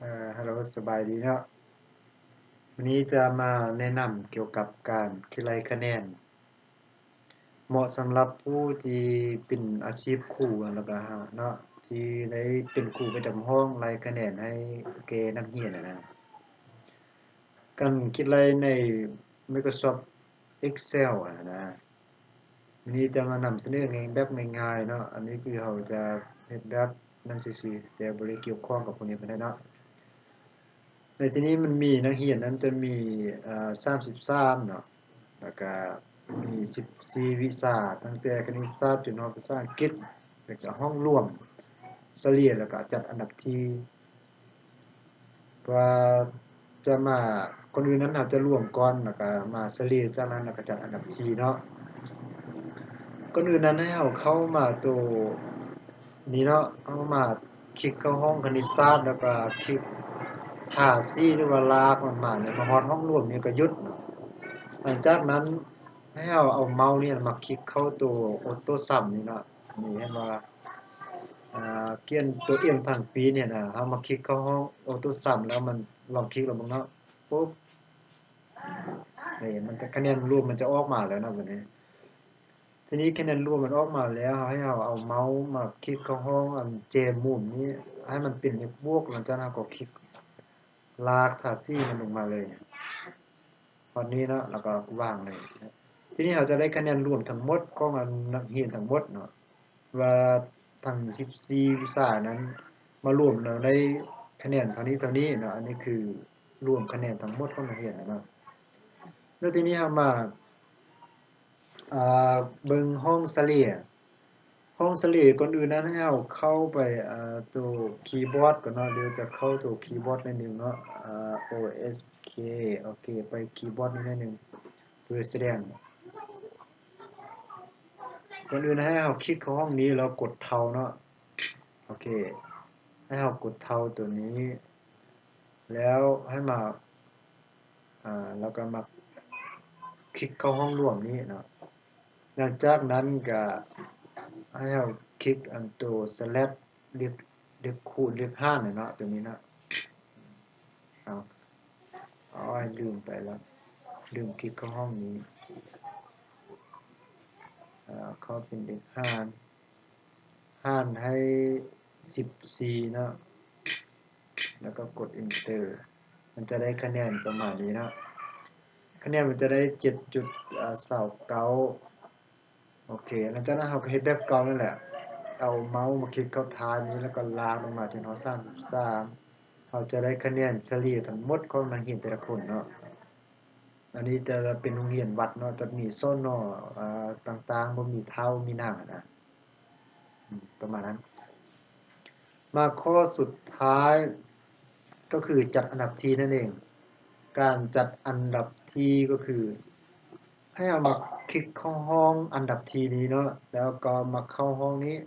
ເອີ ຮັລໂຫຼ ສະບາຍດີເນາະ. ມື້ນີ້ຈະມາແນະນຳກ່ຽວກັບການຄິດໄລ່ຄະແນນ ເໝາະສຳລັບຜູ້ທີ່ເປັນອາຊີບຄູ ແລ້ວກະເນາະ ທີ່ໄດ້ເປັນຄູປະຈຳຫ້ອງ ໄລ່ຄະແນນໃຫ້ແກ່ນັກຮຽນຫັ້ນນະ. ການຄິດໄລ່ໃນ Microsoft Excel ຫັ້ນນະ. ມື້ນີ້ຈະມານຳສະເໜີແບບງ່າຍໆເນາະ. ອັນນີ້ຄືເຮົາຈະເຮັດແບບນັ້ນຊື່ໆ ແຕ່ບໍ່ໄດ້ກ່ຽວຂ້ອງກັບພວກນີ້ປານໃດເນາະ. ໃນທີ່ນີ້ມັນມີນັກຮຽນນັ້ນຈະມີ ເອີ ສາມສິບສາມເນາະ ແລ້ວກະມີສິບສີ່ວິຊາ ຕັ້ງແຕ່ຄະນິດສາດຈົນຮອດພາສາອັງກິດ ແລ້ວກະຫ້ອງລວມ ສະເລ່ຍ ແລ້ວກະຈັດອັນດັບທີ່ ວ່າຈະມາ ກ່ອນອື່ນນັ້ນເຮົາຈະລວມກ່ອນ ແລ້ວກະມາສະເລ່ຍ ຈາກນັ້ນແລ້ວກະຈັດອັນດັບທີ່ເນາະ. ກ່ອນອື່ນນັ້ນໃຫ້ເຮົາເຂົ້າມາໂຕນີ້ເນາະ ເຮົາມາຄລິກເຂົ້າຫ້ອງຄະນິດສາດ ແລ້ວກະຄລິກທາສີ ຫຼືວ່າລາກມັນມານີ້ ມາຮອດຫ້ອງລວມນີ້ກະຢຸດເນາະ. ຫຼັງຈາກນັ້ນໃຫ້ເຮົາເອົາເມົານີ້ມາຄລິກເຂົ້າໂຕ Auto Sum ນີ້ເນາະ. ນີ້ເຫັນວ່າ ອ່າ ຂຽນໂຕ M ທາງປີນີ້ນະ ເຮົາມາຄລິກເຂົ້າຫ້ອງ Auto Sum ແລ້ວມັນ ລອງຄລິກລອງເບິ່ງເນາະ ປຸບ ນີ້ ມັນຈະ ຄະແນນລວມມັນຈະອອກມາແລ້ວເນາະບັດນີ້. ທີນີ້ຄະແນນລວມມັນອອກມາແລ້ວ ໃຫ້ເຮົາເອົາເມົາມາຄລິກເຂົ້າຫ້ອງອັນແຈມຸມນີ້ ໃຫ້ມັນເປັນເລກບວກ ຫຼັງຈາກນັ້ນເຮົາກໍຄລິກລາກທາສີມັນລົງມາເລີຍ. ຮອດນີ້ເນາະ ແລ້ວກໍວາງເລີຍ. ທີນີ້ເຮົາຈະໄດ້ຄະແນນລວມທັງໝົດຂອງອັນນັກຮຽນທັງໝົດເນາະ ວ່າທັງສິບສີ່ວິຊານັ້ນມາລວມແລ້ວໄດ້ຄະແນນເທົ່ານີ້ເທົ່ານີ້ເນາະ. ອັນນີ້ຄືລວມຄະແນນທັງໝົດຂອງນັກຮຽນເນາະ. ແລ້ວທີນີ້ເຮົາມາ ອ່າ ເບິ່ງຫ້ອງສະເລ່ຍ ຫ້ອງສະເລ່ຍ ກ່ອນອື່ນນັ້ນໃຫ້ເຮົາເຂົ້າໄປ ອ່າ ໂຕຄີບອດກ່ອນເນາະ. ດຽວຈະເຂົ້າໂຕຄີບອດໜ້ອຍໜຶ່ງເນາະ ອ່າ ໂອເອັສເຄ ໂອເຄ ໄປຄີບອດນີ້ໜ້ອຍໜຶ່ງ ເພື່ອສະແດງ. ກ່ອນອື່ນໃຫ້ເຮົາຄລິກເຂົ້າຫ້ອງນີ້ ແລ້ວກົດເທົາເນາະ. ໂອເຄ ໃຫ້ເຮົາກົດເທົາໂຕນີ້ ແລ້ວໃຫ້ມາ ອ່າ ແລ້ວກໍມາຄລິກເຂົ້າຫ້ອງລວມນີ້ເນາະ. ຫຼັງຈາກນັ້ນກໍໃຫ້ເຮົາຄລິກອັນໂຕສະແລັດ ເລກ ເລກຄູນ ເລກຫານເນາະ ໂຕນີ້ເນາະ. ເອົາ ເອົາ ອ້າຍ ລືມໄປແລ້ວ ລືມຄລິກເຂົ້າຫ້ອງນີ້. ເອົາ ເຂົ້າເປັນເລກຫານ ຫານໃຫ້ສິບສີ່ເນາະ ແລ້ວກໍກົດ Enter. ມັນຈະໄດ້ຄະແນນປະມານນີ້ເນາະ. ຄະແນນມັນຈະໄດ້ເຈັດຈຸດຊາວເກົ້າ. ໂອເຄ ຫຼັງຈາກນັ້ນເຮົາກໍເຮັດແບບເກົ່ານັ້ນແຫຼະ ເອົາເມົາມາຄລິກເຂົ້າທ້າຍນີ້ ແລ້ວກໍລາກລົງມາຈົນຮອດສາມສິບສາມ. ເຮົາຈະໄດ້ຄະແນນສະເລ່ຍທັງໝົດຂອງນັກຮຽນແຕ່ລະຄົນເນາະ. ອັນນີ້ຈະເປັນໂຮງຮຽນວັດເນາະ ຈະມີສນ ອາ ຕ່າງໆ ບໍ່ມີທ້າວມີນາງຫັ້ນນະ ອາ ປະມານນັ້ນ. ມາຂໍ້ສຸດທ້າຍ ກໍຄືຈັດອັນດັບທີ່ນັ້ນເອງ. ການຈັດອັນດັບທີ່ກໍຄື ໃຫ້ເຮົາມາຄລິກເຂົ້າຫ້ອງອັນດັບທີ່ນີ້ເນາະ ແລ້ວກໍມາເຂົ້າຫ້ອງນີ້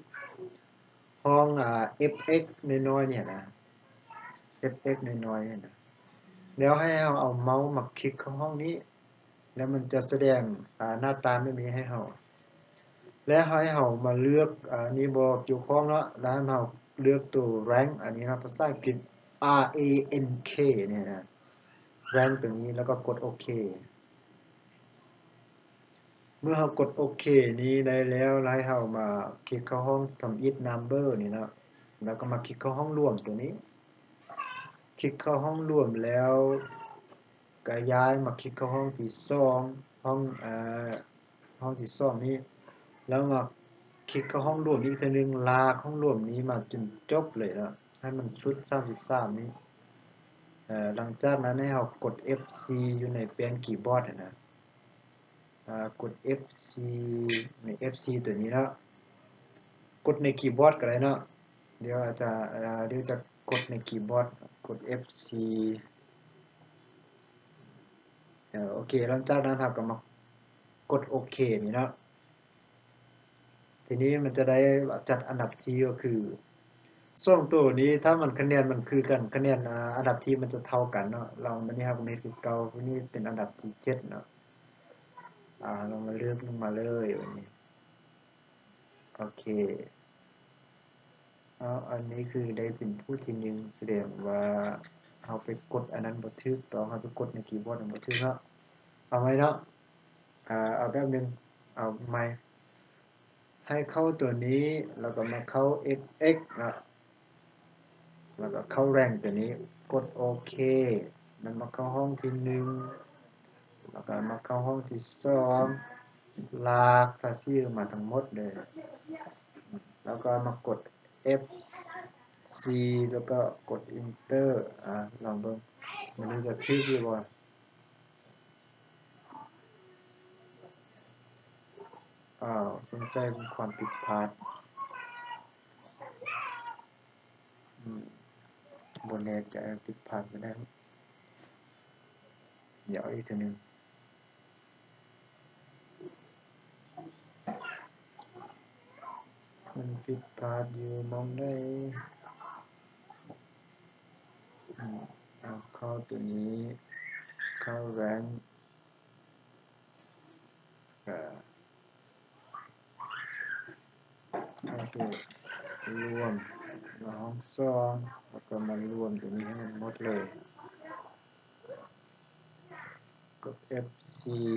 ຫ້ອງ ອາ ເອັຟເອັກນ້ອຍໆນີ້ນະ ເອັຟເອັກນ້ອຍໆນີ້ນະ. ແລ້ວໃຫ້ເຮົາເອົາເມົາມາຄລິກເຂົ້າຫ້ອງນີ້ ແລ້ວມັນຈະສະແດງ ອາ ໜ້າຕາແບບນີ້ໃຫ້ເຮົາ ແລ້ວໃຫ້ເຮົາມາເລືອກ ອາ ນີ້ບໍ່ກ່ຽວຂ້ອງເນາະ ແລ້ວໃຫ້ເຮົາເລືອກໂຕ Rank ອັນນີ້ເນາະ ພາສາອັງກິດ R A N K ນີ້ນະ Rank ໂຕນີ້ ແລ້ວກໍກົດໂອເຄ. ເມື່ອເຮົາກົດໂອເຄນີ້ໄດ້ແລ້ວ ແລ້ວໃຫ້ເຮົາມາຄລິກເຂົ້າຫ້ອງ Submit Number ນີ້ເນາະ ແລ້ວກໍມາຄລິກເຂົ້າຫ້ອງລວມໂຕນີ້ ຄລິກເຂົ້າຫ້ອງລວມແລ້ວ ກະຍ້າຍມາຄລິກເຂົ້າຫ້ອງທີສອງ ຫ້ອງ ເອີ ຫ້ອງທີສອງນີ້ ແລ້ວມາຄລິກເຂົ້າຫ້ອງລວມອີກເທື່ອໜຶ່ງ ລາກຫ້ອງລວມນີ້ມາຈົນຈົບເລີຍເນາະ ໃຫ້ມັນສຸດສາມສິບສາມນີ້. ເອີ ຫຼັງຈາກນັ້ນໃຫ້ເຮົາກົດເອັຟສີ່ຢູ່ໃນແປ້ນຄີບອດຫັ້ນນະ ອາ ກົດເອັຟສີ່ ໃນເອັຟສີ່ໂຕນີ້ເນາະ ກົດໃນຄີບອດກໍໄດ້ເນາະ. ດຽວອາດຈະ ອາ ດຽວຈະກົດໃນຄີບອດ ກົດເອັຟສີ່ ເອີ ໂອເຄ ຫຼັງຈາກນັ້ນເຮົາກໍມາກົດໂອເຄນີ້ເນາະ. ທີນີ້ມັນຈະໄດ້ຈັດອັນດັບທີ່ ກໍຄືສອງໂຕນີ້ ຖ້າມັນຄະແນນມັນຄືກັນ ຄະແນນ ອາ ອັນດັບທີ່ມັນຈະເທົ່າກັນເນາະ. ລອງບາດນີ້ເຮົາກໍມາເຮັດຄືເກົ່າ ໂຕນີ້ເປັນອັນດັບທີເຈັດເນາະ. ອາ ລອງມາເລືອກລົງມາເລີຍບາດນີ້ ໂອເຄ. ເນາະ ອັນນີ້ຄືໄດ້ເປັນຜູ້ທີໜຶ່ງ ສະແດງວ່າເຮົາໄປກົດອັນນັ້ນບໍ່ຖືກຕ້ອງ ເຮົາໄປກົດໃນຄີບອດນັ້ນບໍ່ຖືກເນາະ. ເອົາໃໝ່ເນາະ ອາ ເອົາແບບໜຶ່ງ ເອົາໃໝ່ ໃຫ້ເຂົ້າຕົວນີ້ ແລ້ວກໍມາເຂົ້າ ເອັຟເອັກ ເນາະ ແລ້ວກໍເຂົ້າແຣັງຕົວນີ້ ກົດໂອເຄ ແລ້ວມາເຂົ້າຫ້ອງທີໜຶ່ງ ແລ້ວກໍມາເຂົ້າຫ້ອງທີສອງ ລາກພາສີອອກມາທັງໝົດເລີຍ ແລ້ວກໍມາກົດ ເອັຟສີ່ ແລ້ວກໍກົດເອັນເຕີ ອາ ລອງເບິ່ງ ມັນນີ້ຈະຖືກຫຼືບໍ່. ອ້າວ ສົງໄສເປັນຄວາມຜິດພາດ ອືມ ບໍ່ແນ່ໃຈ ຜິດພາດໄປແລ້ວ ດຽວອີກເທື່ອໜຶ່ງ ມັນຜິດພາດຢູ່ໝ່ອງໃດ? ອືມ ເອົາເຂົ້າຕົວນີ້ ເຂົ້າແຣັງ ກະ ເຂົ້າຕົວລວມ ແລ້ວຫ້ອງສອງ ແລ້ວກໍມາລວມຕົວນີ້ໃຫ້ມັນໝົດເລີຍ ກົດ ເອັຟສີ່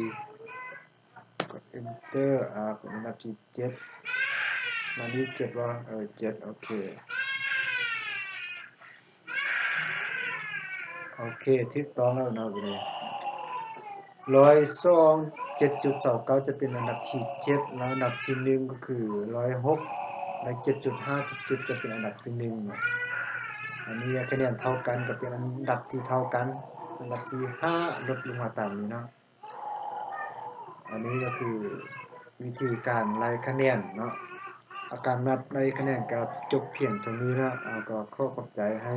ກົດ ເອັນເຕີ ອາ ເປັນອັນດັບທີເຈັດ ມານີ້ເຈັດບໍ່? ເອີ ເຈັດ ໂອເຄ ໂອເຄ ຖືກຕ້ອງແລ້ວເນາະ ບັດນີ້ ຮ້ອຍສອງ ເຈັດຈຸດສອງເກົ້າ ຈະເປັນອັນດັບທີເຈັດ ແລ້ວອັນດັບທີໜຶ່ງກໍຄືຮ້ອຍຫົກ ແລະ ເຈັດຈຸດຫ້າສິບເຈັດ ຈະເປັນອັນດັບທີໜຶ່ງເນາະ. ອັນນີ້ຄະແນນເທົ່າກັນ ກໍເປັນອັນດັບທີ່ເທົ່າກັນ ອັນດັບທີຫ້າ ລົດລົງມາຕາມນີ້ເນາະ. ອັນນີ້ກໍຄືວິທີການໄລ່ຄະແນນເນາະ ອາ ການນັບໄລ່ຄະແນນກໍຈົບພຽງເທົ່ານີ້ເນາະ. ອາ ກໍຂໍຂອບໃຈ ໃຫ້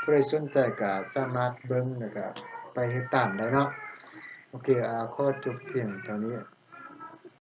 ຜູ້ໃດສົນໃຈກໍສາມາດເບິ່ງ ແລ້ວກໍໄປເຮັດຕາມໄດ້ເນາະ. ໂອເຄ ອາ ຂໍຈົບພຽງເທົ່ານີ້.